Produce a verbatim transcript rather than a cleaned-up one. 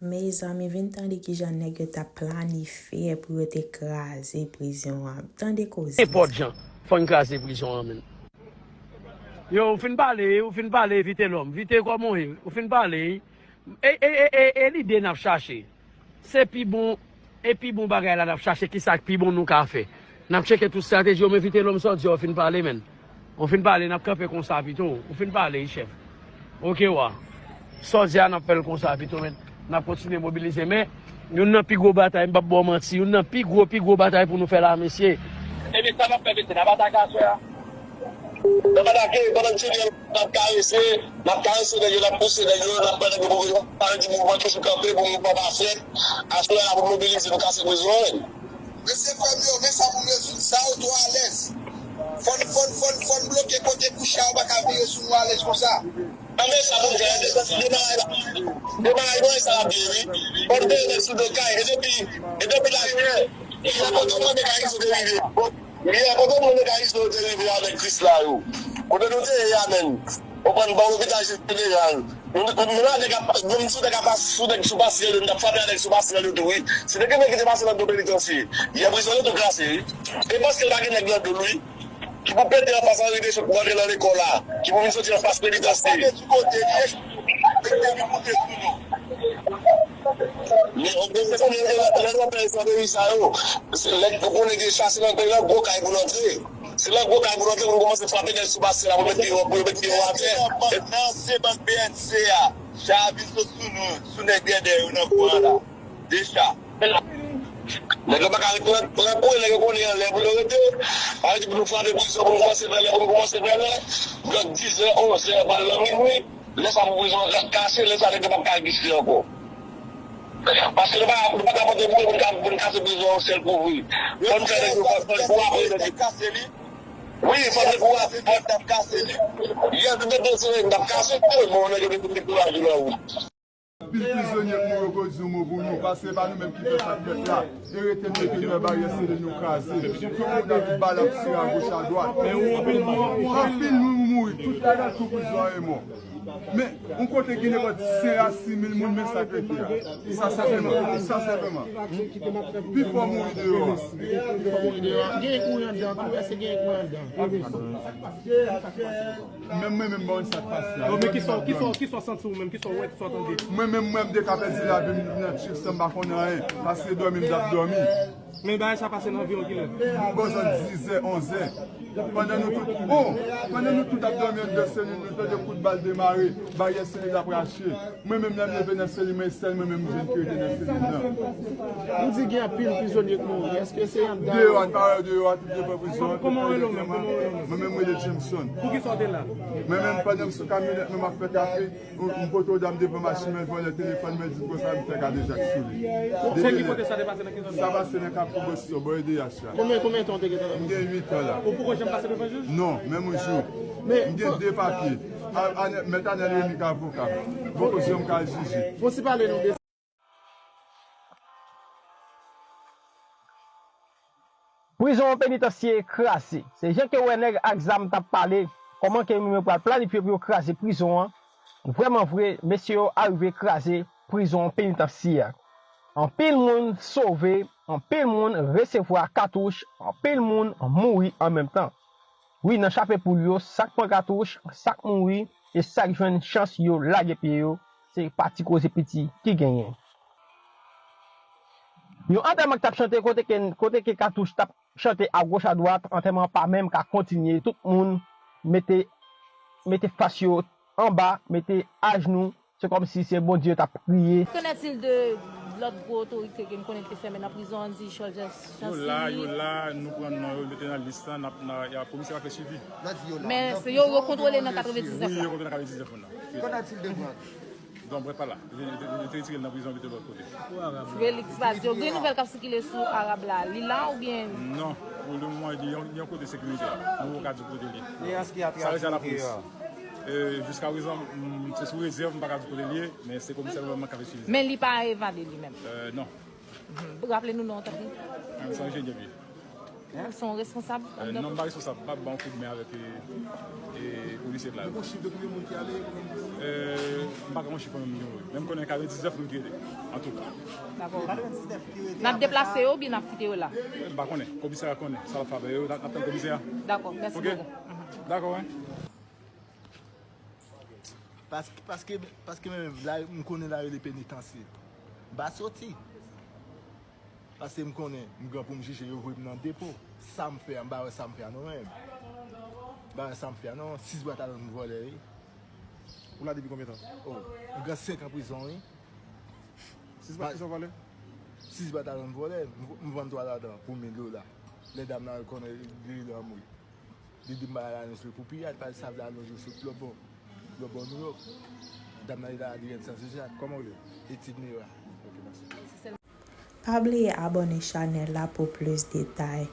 Mezanmi, vin tande kijan nèg yo t ap planifye pou yo te kraze prizon an. Tande koze. Nenpòt jan, fò n kraze prizon an menm. Yo, ou fin pale, ou fin pale, Vitelòm. Vite, kòman w ye? Ou fin pale. E, e, e, e, e lide n ap chache. Se pi bon, e pi bon bagay la n ap chache, kisa k pi bon nou ka fè. N ap tcheke tout estrateji yo, men Vitelòm, sa w di a, ou fin pale, menn. Ou fin pale, n ap kanpe konsa pito. Ou fin pale, wi, chèf. Oke, wa. Sa w di a, n ap fè l konsa pito, menn. N ap kontinye mobilize, men youn nan pi gwo batay, m p ap ba w manti, youn nan pi gwo, pi gwo batay pou nou fè la, mesye. Ebyen, sa n ap fè, mesye, n ap atake aswè a. N ap atake, pandan n tire, n ap karese, n ap karese nèg yo, n ap pouse nèg yo, n ap pran nèg yo pou yo pa di mouvman toujou kanpe pou mouvman pa fèt. Aswè a, pou mobilize, nou kase prizon an. Mesye, frè m yo, men sa pou n rezoud sa, yo twò alèz. Fò n, fò n, fò n, fò n bloke kote kouche a, yo pa ka vire sou nou alèz konsa. Anben, sa pou n fè, demaraj la. Demaraj mwen, sa ap ye, wi. Fò n te nèg sou do kay, e depi, e depi la, jiyè, jiyè, kote mwen, mekanis yo te rive. Jiyè, kote mwen, mekanis yo te rive avèk Krisla yo. Kote nou te ye a, menn. Ou konprann, bò lopital jeneral. Nou, nou, nou la, nèg ap, nou, sou nèg ap pas-, sou nèg sou pasrèl yo, nou t ap frape a nèg sou pasrèl yo tou, wi. Se te gen nèg ki te pase nan do penitansye. Yè prizon yo tou kraze, wi. E paske l pa gen nèg nan do l, wi. Ki pou pete anfas Anri Deschamps pou antre nan lekòl la. Ki pou vin soti anfas penitansye. Sa vle di kote li ye, li te vin moute sou nou. Men, men, men, men, lè nou ap fè estrateji sa yo, se lè nou konnen gen chase nan peyi la, gwo kay pou n antre. Se lè gwo kay pou n antre, pou nou kòmanse frape nèg sou pasrèl la, pou met pye yo, pou yo met pye yo atè. Nan ansyen bank B N C a, cha a vin sot sou nou, sou nèg dèdè yo nan kwen an la. De cha. Nèg yo pa ka ret pran, pran kwen, nèg yo konnen anlè pou yo rete. Pa rete pou nou frape prizon, pou nou kòmanse vèlè, pou nou kòmanse vèlè. Lòt dizè, onzè, pral nan minwi. Lè sa pou prizon an ka-, kase, lè sa nèg yo p ap ka egziste ankò. Paske nou pa, nou pa ka pote boure pou n ka, pou n kase prizon an yon sèl kou, wi. Fò n fè nèg yo, fò, fò n kou apre nèg yo. Wi, fò n kou apre. Yè, tout nèg yo se nèg n ap kase, bon, nèg yo mete dekouraje nan wout. Anpil prizonye k mouri, yo di yon mo pou nou, paske se pa nou menm ki fè sa k fèt la. E rete nou, rete nou, baryè sele nou kraze. Tout moun ap bal ap tire agoch adwat. Anpil moun mouri, tout ladan tou prizon an e mò. Men, yon kote gen nenpòt senk a sis mil moun, men sa k rete a. Sa senpleman, sa senpleman. Pifò mouri deyò a. Pifò mouri deyò a. Genyen kouri anndan tou, èske genyen kouri anndan? Menm mwen menm, bon, sa k pase a. Bon, men kisa, kisa, kisa w santi ou menm, kisa w wè, kisa w tande? Mwen menm, mwen, m te ka pèdi lavi m nan tchif san m pa konn anyen. Paske dòmi, m t ap dòmi. Men bagay sa pase nan anviwon kilè? Bò zòn dizè, onzè. Pandan nou tout, bon, pandan nou tout ap dòmi anndan selil, nou tande kout bal demare, baryè selil ap rache. Mwen menm, lè m leve nan selil mwen, e sèl mwen menm jèn ki rete nan selil nan. Ou di gen anpil prizonye k mouri. Èske se anndan? Deyò a, n pa wè yo deyò a, tout devan prizon an. Kòman w rele w menm? Kòman w rele w menm? Mwen menm, mwen rele Jameson. Poukisa w te la? Mwen menm, pandan m sou kamyonèt mwen, m ap fè kafe, m, m pote yon dam devan machin mwen, vòlè telefòn mwen, di m konsa, m fè kadejak sou li. Se ki kote sa te pase, nan ki zòn? Sa pase nan Kafou Boston, bò E D H la. Konbyen, konbyen tan w te gentan nan prizon? M gen uit an la. Ou poko janm pase devan jij? Non, menm yon jou. Men, m gen de papye. A, a, Mèt Anèl Remy k avoka m. M poko janm ka al jije. Fò w ti pale nou de Prizon penitansye kraze. Se jan ke w wè nèg ak zam t ap pale, kòman ke yo menm yo pral planifye pou yo kraze prizon an. Vrèman vre, mesye yo arive kraze prizon penitansye a. Anpil moun sove, anpil moun resevwa katouch, anpil moun mouri an menm tan. Wi, nan chape poul yo, sa k pran katouch, sa k mouri, e sa k jwenn chans yo lage pye yo, se pa ti koze piti ki genyen. Yon antèman k t ap chante kote ke, kote ke katouch t ap chante agoch adwat, antèman an pa menm ka kontinye, tout moun mete, mete fas yo anba, mete ajnou, se kòmsi se Bondye yo t ap priye. Qu'en est-il de lòt gwo otorite ke n konnen ki te fèmen nan prizon an, di Charles Yo la, yo Chancely? La, nou pran non yo, mete nan lis lan, n ap, n a, y a, komisè ap fè swivi. Men se yo, yo kontwole nan katrevendiznèf Wi, la. Yo kontwole nan katrevendiznèf moun nan. Qu'en est-il de Brand? Non, Brand pa la. Yo, yo, yo te retire l nan prizon, mete l lòt kote. Felix Vaz, yo gen nouvèl k ap sikile sou Arab la. Li la oubyen? Non, pou le moman, li yon, yon kote sekirite a. Nou poko ka di kote li ye. Sa rete a lapolis. E, jiskaprezan, m, se sou rezèv, m pa ka di kote li ye, men se komisè gouvènman k ap swivi sa. Men li pa evade li menm? E, non. Mhm. Raple nou non, tanpri. Se Enjenyè Pye. Ou se yon responsab? Euh, non, m pa responsab, m pa ban yon koudmen avèk e, e, polisye la. Ou gon chif de konbyen moun ki ale? Euh, m pa gen yon chif mwen menm, men m konnen katrevendiznèf moun ki rete, antouka. Dakò. N ap deplase yo oubyen n ap kite yo la? M pa konnen, komisè a konnen sa l ap fè avè yo, n ap tann komisè a. Dakò, mèsi bokou. Dakò, wi. Paske, paske, paske menm la, m konnen la rele penitansye. M pa soti. Paske m konnen, m gen pou m jije, yo voye m nan depo. Sa m fè a, m pa wè sa m fè a non menm. M pa wè sa m fè a non, sis bwat alkòl m vòlè, wi. Ou la depi konbyen tan? Oh, m gen senk an prizon, wi. Sis bwat ki sa w vòlè? Sis bwat alkòl m vòlè, m, m vann twa ladan pou mil dola. Lè dam nan konnen li, li anmwe. Li di m ba l anons li pou piyay, pa l sav l anons yo sot lòt bò. Lòt bò New York. Dam nan li la Adrienne Saint-Jean. Kòman w rele? Etid Mira. Ok, mèsi. Pa bliye abòne chanèl la pou plis detay.